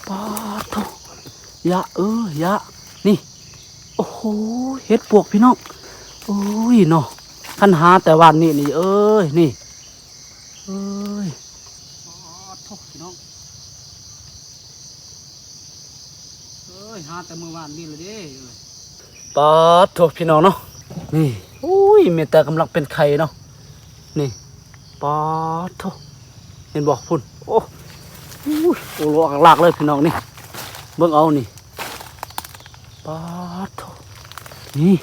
ປາດໂທ້ ຢາເອີຍ ຢາ ນີ້ ໂອ້ໂຫ ເຫັດປວກພີ່ນ້ອງ ໂອ້ຍເນາະ ຄັນຫາແຕ່ວານນີ້ນີ້ ເອີຍ ນີ້ ເອີຍ ປາດໂທ້ພີ່ນ້ອງ ເອີຍ ຫາແຕ່ມື້ວານນີ້ລະເດ້ ເອີຍ ປາດໂທ້ພີ່ນ້ອງເນາະ ນີ້ ໂອ້ຍ ມີແຕ່ກຳລັງເປັນໄຂ່ເນາະ ນີ້ ປາດໂທ້ ເຫັນບໍ່ພຸ້ນ ໂອ້ ໂອ້ຍ ໂອ້ ຫຼາກໆເລີຍພີ່ນ້ອງນີ້ ເບິ່ງເອົານີ້ ປາດໂທ້ ນີ້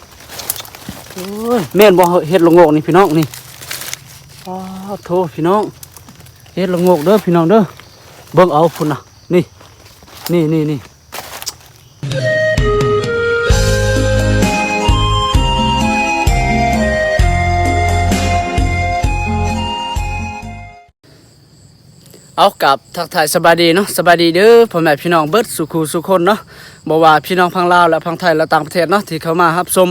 ໂອ້ຍ ແມ່ນບໍ່ເຫັດລະໂງກນີ້ພີ່ນ້ອງນີ້ ປາດໂທ້ພີ່ນ້ອງ ເຫັດລະໂງກເດີພີ່ນ້ອງເດີ ເບິ່ງເອົາພຸ້ນນະ ນີ້ ນີ້ໆໆ ເອົາ ກາບທັກທາຍສະບາຍດີເນາະ ສະບາຍດີເດີພໍ່ແມ່ພີ່ນ້ອງເບິດສູ່ຄູ່ສູ່ຄົນເນາະ ບໍ່ວ່າພີ່ນ້ອງຝັ່ງລາວ ແລະ ຝັ່ງໄທ ແລະ ຕ່າງປະເທດເນາະ ທີ່ເຂົ້າມາຮັບຊົມ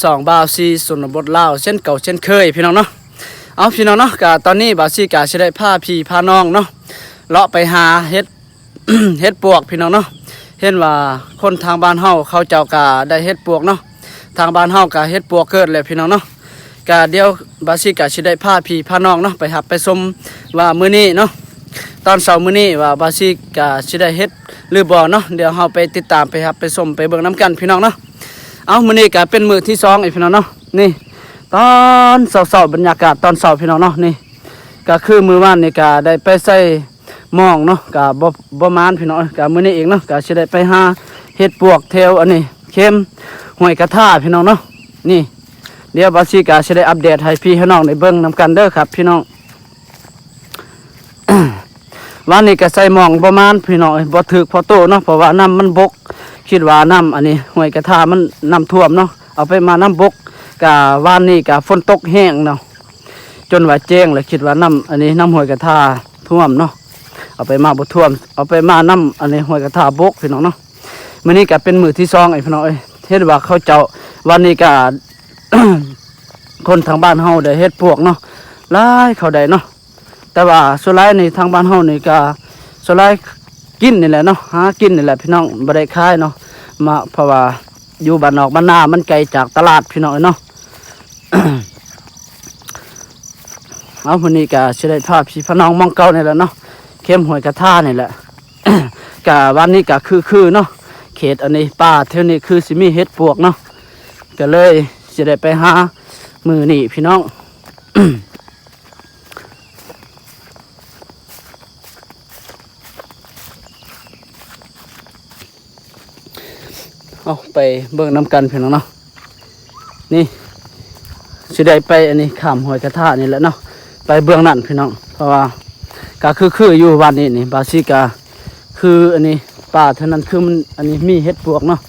ຊ່ອງບ່າວຊີຊົນນະບົດລາວ ເຊັ່ນເກົ່າເຊັ່ນເຄີຍພີ່ນ້ອງເນາະ ເອົາ ພີ່ນ້ອງເນາະ ກະຕອນນີ້ບ່າວຊີກະຊິໄດ້ພາພີ່ພານ້ອງເນາະ ເລາະໄປຫາເຫັດ ເຫັດປວກພີ່ນ້ອງເນາະ ເຫັນວ່າຄົນທາງບ້ານເຮົາເຂົາເຈົ້າກະໄດ້ເຫັດປວກເນາະ ທາງບ້ານເຮົາກະເຫັດປວກເກີດແຫຼະພີ່ນ້ອງເນາະ ກະດຽວບ່າວຊີກະຊິໄດ້ພາພີ່ພານ້ອງເນາະ ໄປຮັບໄປຊົມວ່າມື້ນີ້ເນາະ ຕອນເຊົ້າມື້ນີ້ວ່າບ່າວຊີກະຊິໄດ້ເຫັດຫຼືບໍ່ເນາະ ດຽວເຮົາໄປຕິດຕາມໄປຮັບໄປຊົມໄປເບິ່ງນຳກັນພີ່ນ້ອງເນາະ ເອົາ ມື້ນີ້ກະເປັນມື້ທີສອງອີກພີ່ນ້ອງເນາະ ນີ້ ຕອນເຊົ້າໆ ບັນຍາກາດຕອນເຊົ້າພີ່ນ້ອງເນາະ ນີ້ ກະຄືມື້ວານນີ້ກະໄດ້ໄປໃສ່ ມອງເນາະ ກະບໍ່ ບໍ່ໝານພີ່ນ້ອງເອີຍ ກະມື້ນີ້ອີກເນາະ ກະຊິໄດ້ໄປຫາເຫັດປວກແຖວອັນນີ້ ເຂມຫ້ວຍກະທາພີ່ນ້ອງເນາະ ນີ້ ດຽວບ່າວຊີກະຊິໄດ້ອັບເດດໃຫ້ພີ່ໃຫ້ນ້ອງໄດ້ເບິ່ງນຳກັນເດີຄັບພີ່ນ້ອງ ວານນີ້ກະໃສ່ມອງບໍ່ໝານພີ່ນ້ອງເອີຍ ບໍ່ຖືກພໍໂຕເນາະ ເພາະວ່ານ້ຳມັນບົກ ຄິດວ່ານ້ຳອັນນີ້ຫ້ວຍກະທາມັນນ້ຳຖ້ວມເນາະ ເອົາໄປມານ້ຳບົກ ກະວານນີ້ກະຝົນຕົກແຮງເນາະ ຈົນວ່າແຈ້ງ ແລ້ວຄິດວ່ານ້ຳອັນນີ້ ນ້ຳຫ້ວຍກະທາຖ້ວມເນາະ ເອົາໄປມາບໍ່ຖ້ວມ ເອົາໄປມານ້ຳອັນນີ້ ຫ້ວຍກະທາບົກພີ່ນ້ອງເນາະ ມື້ນີ້ກະເປັນມື້ທີສອງອີກພີ່ນ້ອງເອີຍ ເຫັນວ່າເຂົາເຈົ້າ ວັນນີ້ກະ ຄົນທາງບ້ານເຮົາໄດ້ເຫັດປວກເນາະ ຫຼາຍເຂົາໄດ້ເນາະ ແຕ່ວ່າສ່ວນຫຼາຍນີ້ທາງບ້ານເຮົານີ້ກະ ສ່ວນຫຼາຍກິນນີ້ແຫຼະເນາະ ຫາກິນນີ້ແຫຼະພີ່ນ້ອງ ບໍ່ໄດ້ຂາຍເນາະ ມາ ເພາະວ່າຢູ່ບ້ານນອກບ້ານນາ ມັນໄກຈາກຕະຫຼາດພີ່ນ້ອງເອີຍເນາະ ເອົາ ມື້ນີ້ກະຊິໄດ້ພາພີ່ພານ້ອງໝ່ອງເກົ່ານີ້ແຫຼະເນາະ ເຂມຫ້ວຍກະທານີ້ແຫຼະ ກະວັນນີ້ກະຄືໆເນາະ ເຂດອັນນີ້ປ່າແຖວນີ້ຄືຊິມີເຫັດປວກເນາະ ກະເລີຍຊິໄດ້ໄປຫາມື້ນີ້ພີ່ນ້ອງ ເອົາ ໄປເບິ່ງນຳກັນພີ່ນ້ອງເນາະ ນີ້ ຊິໄດ້ໄປອັນນີ້ ຂ້າມຫ້ວຍກະທານີ້ແຫຼະເນາະ ໄປເບື້ອງນັ້ນພີ່ນ້ອງ ເພາະວ່າກະຄືໆຢູ່ວັນນີ້ນີ້ ບ່າວຊີກະ ຄືອັນນີ້ ປ່າເທົ່ານັ້ນ ຄືມັນອັນນີ້ມີເຫັດປວກເນາະ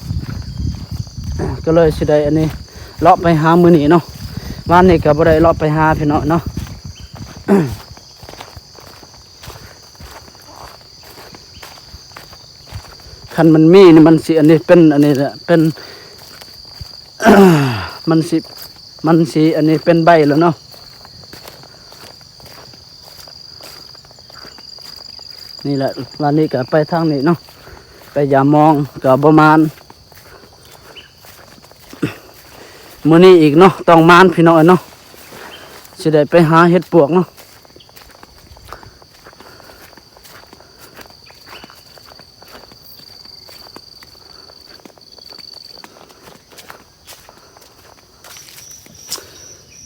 ກະເລີຍຊິໄດ້ອັນນີ້ ເລາະໄປຫາມື້ນີ້ເນາະ ວານນີ້ກະບໍ່ໄດ້ເລາະໄປຫາພີ່ນ້ອງເນາະ ຄັນມັນມີນີ້ ມັນຊິອັນນີ້ເປັນອັນນີ້ແຫຼະ ເປັນ ມັນຊິ ມັນຊິອັນນີ້ເປັນໃບແລ້ວເນາະ ນີ້ແຫຼະ ວານນີ້ກະໄປທາງນີ້ເນາະ ໄປຢາມມອງກະບໍ່ໝານ ມື້ນີ້ອີກເນາະ ຕ້ອງໝານພີ່ນ້ອງເອີຍເນາະ ຊິໄດ້ໄປຫາເຫັດປວກເນາະ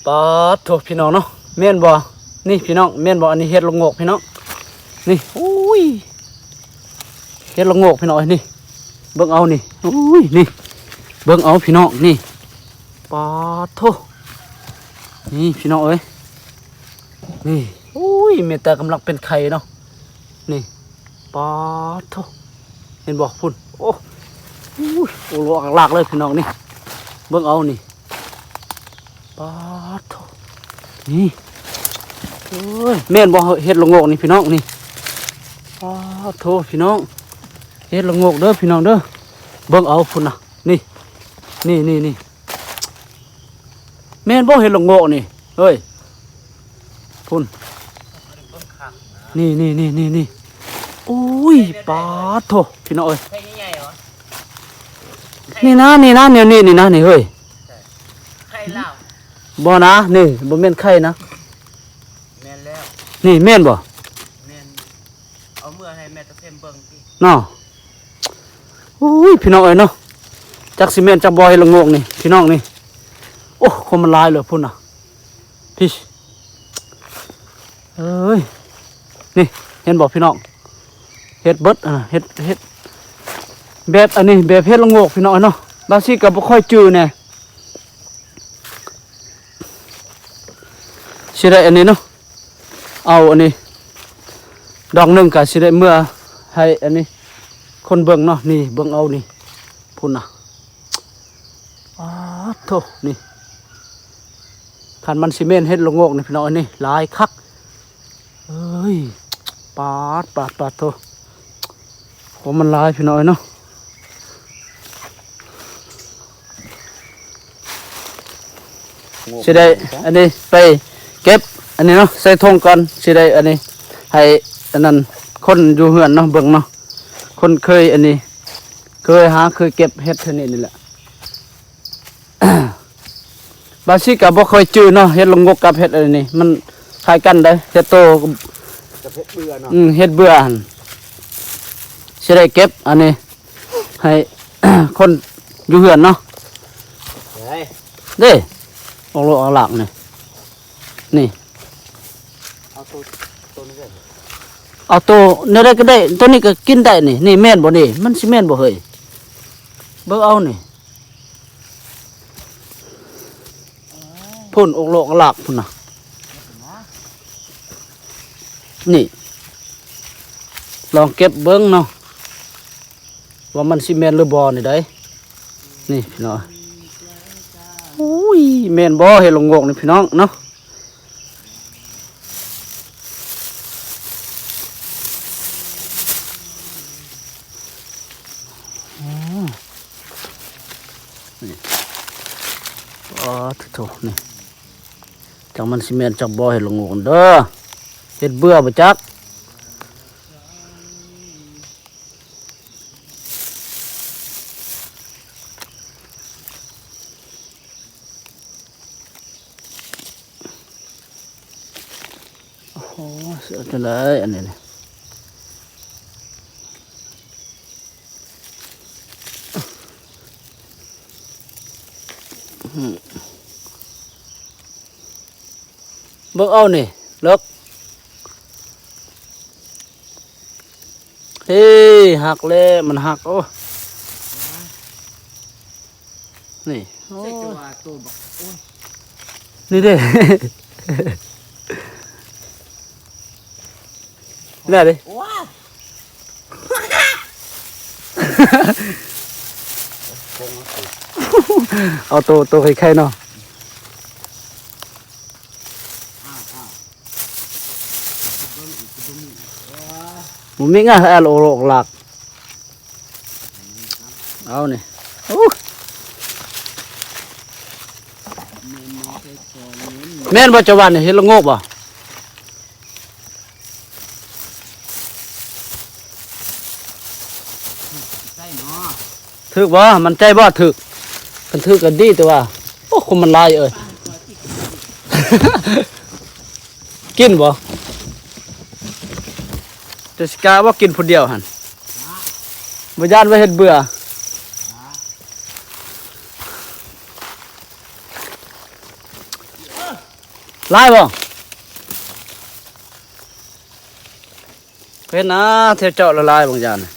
ປາດໂທ້ ພີ່ນ້ອງເນາະ ແມ່ນບໍ່? ນີ້ພີ່ນ້ອງ ແມ່ນບໍ່? ອັນນີ້ເຫັດລະໂງກພີ່ນ້ອງ ນີ້ ໂອ້ຍ ເຫັດລະໂງກພີ່ນ້ອງເອີຍ ນີ້ ເບິ່ງເອົານີ້ ໂອ້ຍ ນີ້ ເບິ່ງເອົາພີ່ນ້ອງ ນີ້ ປາດໂທ້ ນີ້ພີ່ນ້ອງເອີຍ ນີ້ ໂອ້ຍ ມີແຕ່ກຳລັງເປັນໄຂ່ເນາະ ນີ້ ປາດໂທ້ ເຫັນບໍ່? ພຸ້ນ ໂອ້ ໂອ້ຍ ໂອ້ ຫຼາກໆເລີຍພີ່ນ້ອງ ນີ້ ເບິ່ງເອົານີ້ ປາດໂທ້ ນີ້ ໂອ້ຍ ແມ່ນບໍ່ເຫັດລະໂງກນີ້ພີ່ນ້ອງ ນີ້ ປາດໂທ້ ພີ່ນ້ອງ ເຫັດລະໂງກເດີພີ່ນ້ອງເດີ ເບິ່ງເອົາພຸ້ນນະ ນີ້ ນີ້ໆໆ ແມ່ນບໍ່ເຫັດລະໂງກນີ້ ເອີຍ ພຸ້ນ ນີ້ໆໆໆ ໂອ້ຍ ປາດໂທ້ ພີ່ນ້ອງເອີຍ ໄຂ່ໃຫຍ່ໆຫວະ ນີ້ນະ ນີ້ນະ ແນວນີ້ນີ້ນະ ນີ້ເຮີ້ຍ ໄຂ່ລາວ ບໍ່ນະ ນີ້ບໍ່ແມ່ນໄຂ່ນະ ແມ່ນແລ້ວ ນີ້ແມ່ນບໍ່? ແມ່ນ ເອົາເມືອໃຫ້ແມ່ຕາເຄັມເບິ່ງຕິ ເນາະ ໂອ້ຍ ພີ່ນ້ອງເອີຍເນາະ ຈັກຊິແມ່ນຈັກບໍ່ ເຫັດລະໂງກນີ້ ພີ່ນ້ອງນີ້ ໂອ້ ຄົນມັນຫຼາຍເລີຍພຸ້ນນະ ພີ້ ເອີຍ ນີ້ ເຫັນບໍ່ພີ່ນ້ອງ ເຮັດເບິດ ອັນນະ ເຮັດ ເຮັດ ແບບອັນນີ້ ແບບເຫັດລະໂງກ ພີ່ນ້ອງເນາະ ບາງທີກໍບໍ່ຄ່ອຍຈື່ແດ່ ຊິໄດ້ອັນນີ້ເນາະ ເອົາອັນນີ້ ດອກໜຶ່ງກໍຊິໄດ້ເມືອໃຫ້ອັນນີ້ ຄົນເບິ່ງເນາະ ນີ້ ເບິ່ງເອົານີ້ ພຸ້ນນະ ປາດໂທ້ ນີ້ ຄັນມັນຊິແມ່ນເຫັດລະໂງກນີ້ ພີ່ນ້ອງ ອັນນີ້ຫຼາຍຄັກ ເອີຍ ປາດ ປາດ ປາດໂທ້ ໂອ້ ມັນຫຼາຍ ພີ່ນ້ອງເອີຍເນາະ ຊິໄດ້ອັນນີ້ໄປເກັບອັນນີ້ເນາະ ໃສ່ຖົງກ່ອນ ຊິໄດ້ອັນນີ້ໃຫ້ອັນນັ້ນ ຄົນຢູ່ເຮືອນເນາະ ເບິ່ງເນາະ ຄົນເຄີຍອັນນີ້ ເຄີຍຫາ ເຄີຍເກັບເຫັດເທື່ອນີ້ນີ້ແຫຼະ ບາງທີກໍບໍ່ຄ່ອຍຈື່ເນາະ ເຫັດລະໂງກກັບເຫັດອັນນີ້ ມັນຄ້າຍກັນເດ້ ເຫັດໂຕ ກັບເຫັດເບື່ອເນາະ ອືມ ເຫັດເບື່ອຫັ້ນ ຊິໄດ້ເກັບອັນນີ້ໃຫ້ ຄົນຢູ່ເຮືອນເນາະ ເດ້ ອອກໂລກອອກຫຼາກນີ້ ນີ້ ເອົາໂຕ ໂຕນີ້ເດີ ເອົາໂຕແນວໃດກໍໄດ້ ໂຕນີ້ກໍກິນໄດ້ນີ້ ນີ້ແມ່ນບໍ່ນີ້ ມັນຊິແມ່ນບໍ່ເຮີ້ຍ ເບິ່ງເອົານີ້ ພຸ້ນ ອອກໂລກອອກຫຼາກພຸ້ນນະ ນີ້ ລອງເກັບເບິ່ງເນາະ ວ່າມັນຊິແມ່ນຫຼືບໍ່ນີ້ໃດ໋ ນີ້ພີ່ນ້ອງ ໂອ້ຍ ແມ່ນບໍ່ເຫັດລະໂງກນີ້ພີ່ນ້ອງເນາະ ນີ້ ອໍ ໂທ້ ນີ້ ຈັກມັນຊິແມ່ນຈັກບໍ່ ເຫັດລະໂງກເດີ ເຫັດເບື່ອບໍ່ຈັກ ໂອ້ໂຫ ເສືອເປັນໄດອັນນີ້ນີ້ ເບິ່ງເອົານີ້ ເລິກ ເຮີ້ຍ ຫັກແລ້ວ ມັນຫັກ ໂອ້ ນີ້ ໂອ້ ໃສ່ແຕ່ວ່າໂຕບັກ ໂອ້ຍ ນີ້ເດ້ ນີ້ເດ້ ວ້າວ ເອົາໂຕ ໂຕໄຂ່ໆເນາະ ອ້າວ ອ້າວ ບໍ່ມີງາ ແອລໂອໂລກລາກ ເອົານີ້ ໂອ້ ແມ່ນບໍ່ເຈົ້າວ່ານີ້ ເຫັດລະໂງກບໍ່? ຖືກບໍ່? ໝັ້ນໃຈບໍ່? ຖືກ ຄັນຖືກກໍດີ ແຕ່ວ່າ ໂອ້ ຄົນມັນຫຼາຍເອີຍ ກິນບໍ່? ເຈສສິກາບໍ່ກິນຜູ້ດຽວຫັ້ນ ບໍ່ຢ້ານວ່າເຮັດເບື່ອ ຫຼາຍບໍ່? ເຫັນນະ ແຖວເຈາະລະລາຍບາງຢ່າງນະ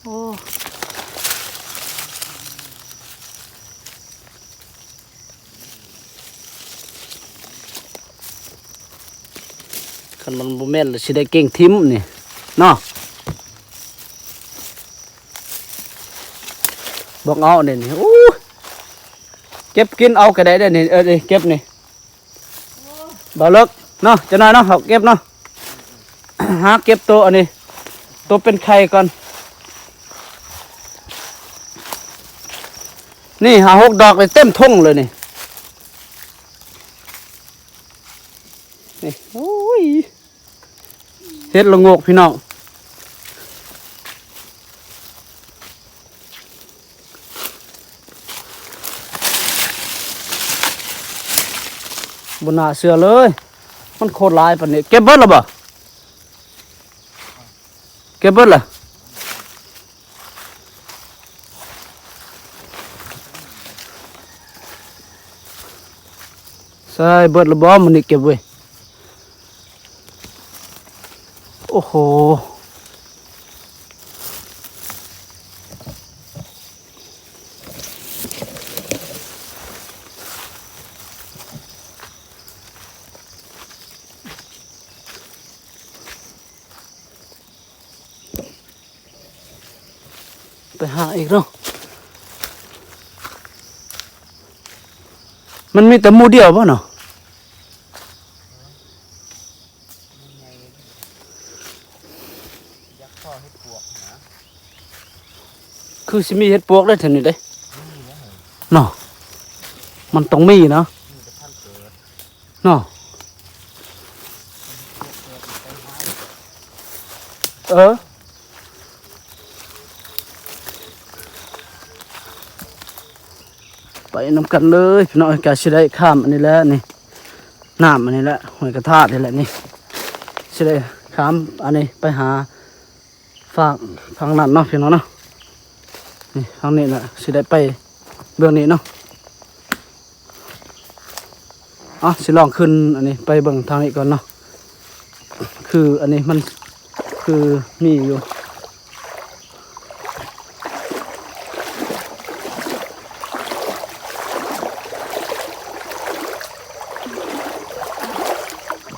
ໂອ້ ຄັນມັນບໍ່ແມ່ນລະຊິໄດ້ເກັ່ງຖິ້ມນີ້ເນາະ ເບິ່ງເອົານີ້ ນີ້ ໂອ້ ເກັບກິນເອົາກໍໄດ້ເດ້ນີ້ ເອີ ເກັບນີ້ ບໍ່ເລິກເນາະ ຈັກໜ້ອຍເນາະ ເຮົາເກັບເນາະ ຫາເກັບໂຕອັນນີ້ ໂຕເປັນໄຂ່ກ່ອນ ນີ້ ຫ້າຫົກດອກເລີຍ ເຕັມຖົງເລີຍນີ້. ນີ້ ໂອ້ຍ ເຫັດລະໂງກພີ່ນ້ອງ ບໍ່ໜ້າເຊື່ອເລີຍ ມັນໂຄດຫຼາຍປານນີ້. ເກັບເບິດແລ້ວບໍ່? ເກັບເບິດລະ. ໃສ່ເບິດລະບໍ່? ມື້ນີ້ເກັບເວີຍ. ໂອ້ໂຫ. ໄປຫາອີກເນາະ ມັນມີແຕ່ໝູ່ດຽວບໍ່ເນາະ? ຢາກພໍເຫັດປວກນະ ຄືຊິມີເຫັດປວກໄດ້ແຖວນີ້ເດ້ ມີແລ້ວເນາະ ມັນຕ້ອງມີນະ ມີແຕ່ພັນເກີດ. ເນາະ ເອີ ໄປນຳກັນເລີຍພີ່ນ້ອງເອີຍ. ກະຊິໄດ້ຂ້າມອັນນີ້ແຫຼະນີ້ ນ້ຳອັນນີ້ແຫຼະ ຫ້ວຍກະທາດນີ້ແຫຼະນີ້ ຊິໄດ້ຂ້າມອັນນີ້ໄປຫາ ຝັ່ງ ຝັ່ງນັ້ນເນາະພີ່ນ້ອງເນາະ. ນີ້ທາງນີ້ນະ ຊິໄດ້ໄປເບື້ອງນີ້ເນາະ. ເອົາ ຊິລອງຂຶ້ນອັນນີ້ໄປເບິ່ງທາງນີ້ກ່ອນເນາະ ຄືອັນນີ້ມັນຄືມີຢູ່.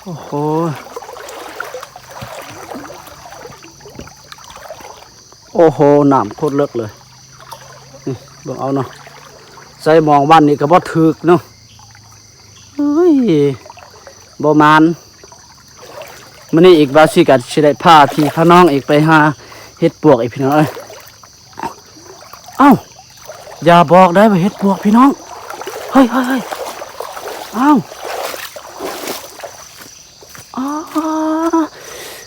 ໂອ້ໂຫ ໂອ້ໂຫ ນ້ຳໂຄດເລິກເລີຍ. ນີ້ເບິ່ງເອົາເນາະ ໃສ່ມອງວັນນີ້ກໍບໍ່ຖືກເນາະ. ເອີຍ ບໍ່ໝານ. ມື້ນີ້ອີກ ບ່າວສີກະຊິໄດ້ພາພີ່ພານ້ອງອີກໄປຫາເຫັດປວກອີກ ພີ່ນ້ອງເອີຍ. ເອົ້າ ຢ່າບອກໄດ້ວ່າເຫັດປວກ ພີ່ນ້ອງ. ເຮີ້ຍ ເຮີ້ຍ ເຮີ້ຍ ເອົ້າ ອາ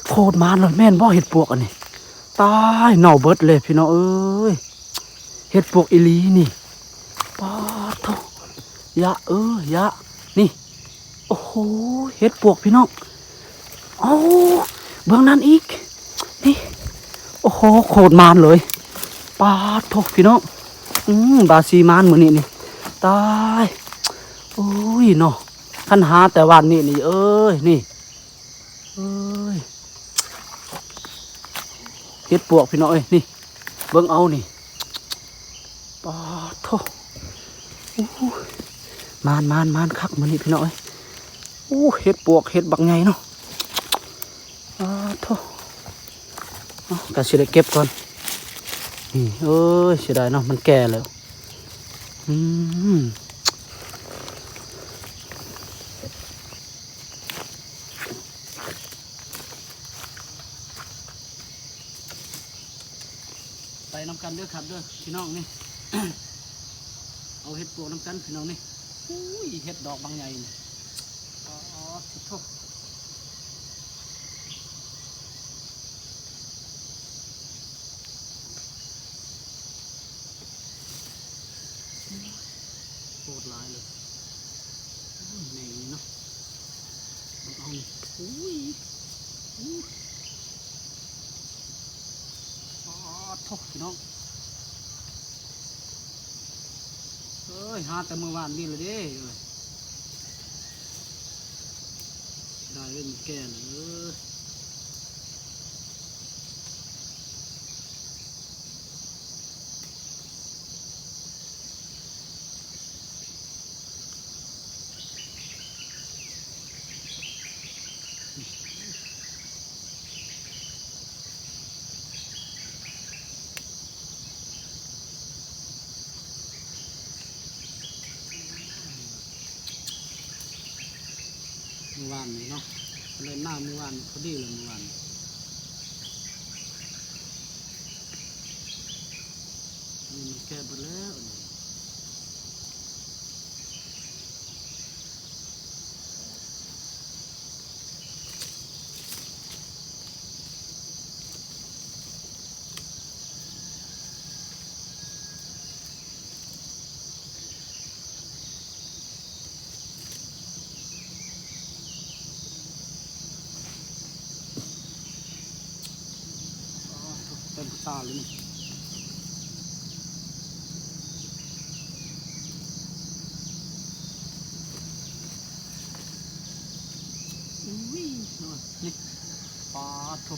ໂຄດໝານເລີຍ. ແມ່ນບໍ່ເຫັດປວກອັນນີ້? ຕາຍ ເນົ່າເບິດເລີຍ ພີ່ນ້ອງເອີຍ. ເຫັດປວກອີ່ຫຼີນີ້ ປາດໂທ້ ຢະເອີຍ ຢະ ນີ້ ໂອ້ໂຫ ເຫັດປວກ ພີ່ນ້ອງ. ເອົ້າ ເບື້ອງນັ້ນອີກ ນີ້ ໂອ້ໂຫ ໂຄດໝານເລີຍ ປາດໂທ້ ພີ່ນ້ອງ. ອືມ ບ່າວສີໝານມື້ນີ້ນີ້ ຕາຍ ໂອ້ຍເນາະ ຄັນຫາແຕ່ວານນີ້ນີ້ ເອີຍ ນີ້ ເອີຍ ເຫັດປວກ ພີ່ນ້ອງເອີຍ ນີ້ ເບິ່ງເອົານີ້ ປາດໂທ້ ໂອ້ຍ ໝານ ໝານ ໝານຄັກມື້ນີ້ ພີ່ນ້ອງເອີຍ. ໂອ້ ເຫັດປວກ ເຫັດບັກໃຫຍ່ເນາະ ປາດໂທ້. ເອົ້າ ກະຊິໄດ້ເກັບກ່ອນ ນີ້ ເອີຍ ເສຍດາຍເນາະ ມັນແກ່ແລ້ວ. ອືມ ໄປນຳກັນເດີຄັບເດີ ພີ່ນ້ອງນີ້ ເອົາເຫັດປວກນຳກັນ ພີ່ນ້ອງນີ້. ອຸ້ຍ ເຫັດດອກບັກໃຫຍ່ນີ້ ອໍ ໂທ້. ໂຄດຫຼາຍເລີຍ ໂອ້ຍ ແມ່ນອີ່ຫຼີເນາະ ເບິ່ງເອົານີ້ ອຸ້ຍ ອູ້ຍ ປາດໂທ້ ພີ່ນ້ອງ ເອີຍ ຫາແຕ່ມື້ວານນີ້ລະເດ້ ເອີຍ ເສຍດາຍເລີຍ ມັນແກ່ແລ້ວ ເອີຍ. ມື້ວານນີ້ເນາະ ເພິ່ນໄດ້ມາມື້ວານ ພໍດີເລີຍມື້ວານ ນີ້ມັນແກ່ເບິດແລ້ວ. ເຕັມກະຕາເລີຍນີ້. ອຸ້ຍ ນີ້ ປາດໂທ້.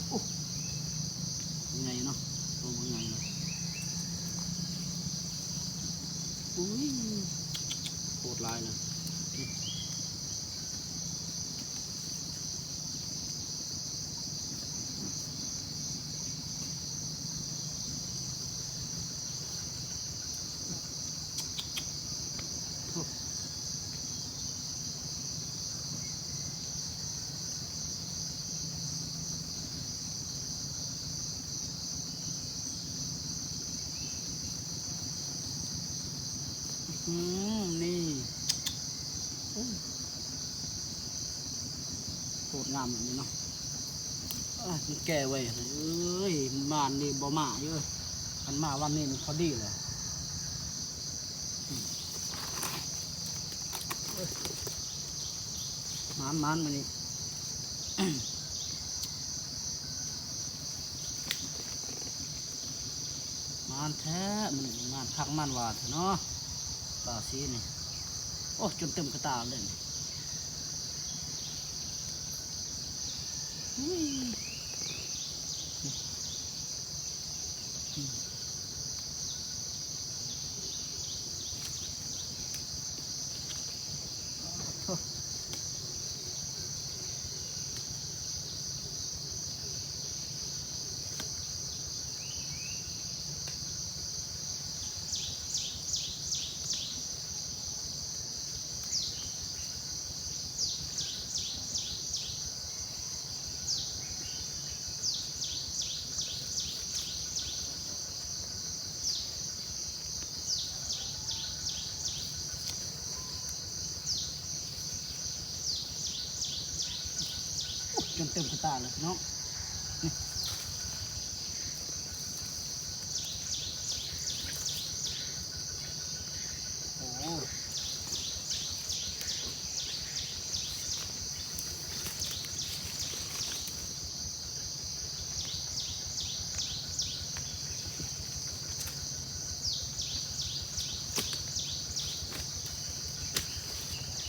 ໂອ້ ໃຫຍ່ເນາະ ໂຕບັກໃຫຍ່ເນາະ. ອຸ້ຍ ໂຄດຫຼາຍເລີຍ. ອືມ ນີ້ ໂອ້ ໂຄດງາມແບບນີ້ເນາະ. ເອີ ມັນແກ່ໄວເອີຍ ບ້ານນີ້ບໍ່ມາເອີຍ ຄັນມາວັນນີ້ມັນພໍດີແຫຼະ. ໝານໆ ມື້ນີ້ ໝານແທ້ມື້ນີ້ ໝານຄັກໝານວ່າແທ້ເນາະ ປາຊີນີ້. ໂອ້ ຈົນເຕັມກະຕາເລີຍນີ້. ຈົນເຕັມກະຕາເລີຍເນາະ. ໂອ້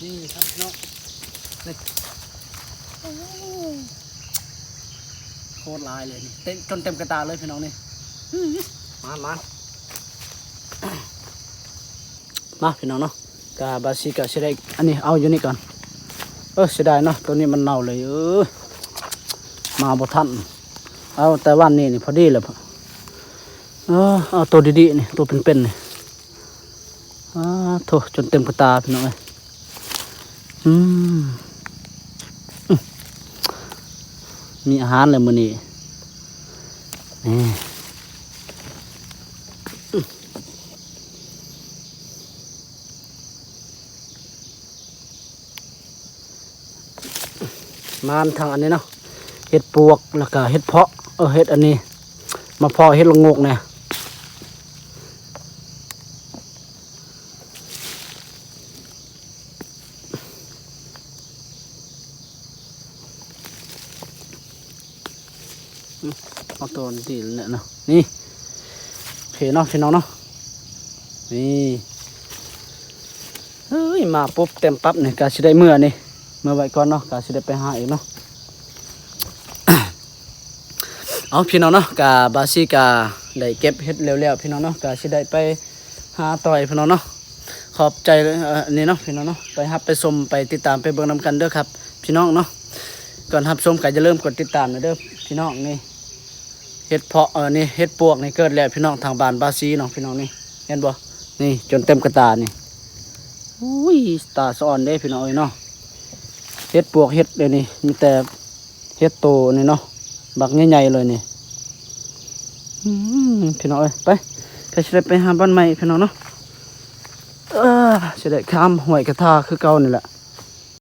ນີ້ຄັບເນາະ ນີ້ ໂອ້ ໂຄດຫຼາຍເລີຍນີ້ ເຕັມ ຈົນເຕັມກະຕາເລີຍພີ່ນ້ອງນີ້. ມາ ມາ ມາພີ່ນ້ອງເນາະ ກະບາຊີກະຊິໄດ້ ອັນນີ້ເອົາຢູ່ນີ້ກ່ອນ. ເອີ ເສຍດາຍເນາະ ໂຕນີ້ມັນເນົ່າເລີຍ ເອີ ມາບໍ່ທັນ ເອົາແຕ່ວັນນີ້ນີ້ພໍດີແລ້ວ. ເອີ ເອົາໂຕດີໆນີ້ ໂຕເປັນໆນີ້. ອາໂທ້ ຈົນເຕັມກະຕາພີ່ນ້ອງເອີຍ. ອືມ ອື ມີອາຫານແລ້ວມື້ນີ້ ນີ້ ອື ມານທາງອັນນີ້ເນາະ ເຫັດປວກ ແລ້ວກະເຫັດເພາະ ເອີ ເຫັດອັນນີ້ ມາເພາະເຫັດລະໂງກແດ່. ເອົາໂຕນີ້ແຫຼະເນາະ ນີ້ ໂອເຄເນາະ ພີ່ນ້ອງເນາະ ນີ້ ເອີຍ ມາປຸບເຕັມປັບນີ້ ກະຊິໄດ້ເມືອນີ້ ເມືອໄວ້ກ່ອນເນາະ ກະຊິໄດ້ໄປຫາອີກເນາະ. ເອົາ ພີ່ນ້ອງເນາະ ກະບາຊີກະໄດ້ເກັບເຫັດແລ້ວໆ ພີ່ນ້ອງເນາະ ກະຊິໄດ້ໄປຫາຕໍ່ອີກ ພີ່ນ້ອງເນາະ. ຂອບໃຈ ເອີ ນີ້ເນາະ ພີ່ນ້ອງເນາະ ໄປຮັບໄປຊົມ ໄປຕິດຕາມໄປເບິ່ງນຳກັນເດີຄັບ ພີ່ນ້ອງເນາະ. ກ່ອນຮັບຊົມກະຢ່າລືມກົດຕິດຕາມແດ່ເດີ ພີ່ນ້ອງ. ນີ້ເຫັດເພາະ ເອີ ນີ້ເຫັດປວກນີ້ເກີດແລ້ວ ພີ່ນ້ອງ ທາງບ້ານບາຊີເນາະ ພີ່ນ້ອງ. ນີ້ເຫັນບໍ່ ນີ້ຈົນເຕັມກະຕານີ້. ອຸ້ຍ ຕາສະອອນເດ້ ພີ່ນ້ອງເອີຍເນາະ. ເຫັດປວກເຫັດເດນີ້ ມີແຕ່ ເຫັດໂຕນີ້ເນາະ ບັກໃຫຍ່ໆເລີຍນີ້. ອືມ ພີ່ນ້ອງເອີຍ ໄປ ກະຊິໄດ້ໄປຫາບ່ອນໃໝ່ ພີ່ນ້ອງເນາະ. ເອີ ຊິໄດ້ຂ້າມຫ້ວຍກະທາຄືເກົ່ານີ້ແຫຼະ.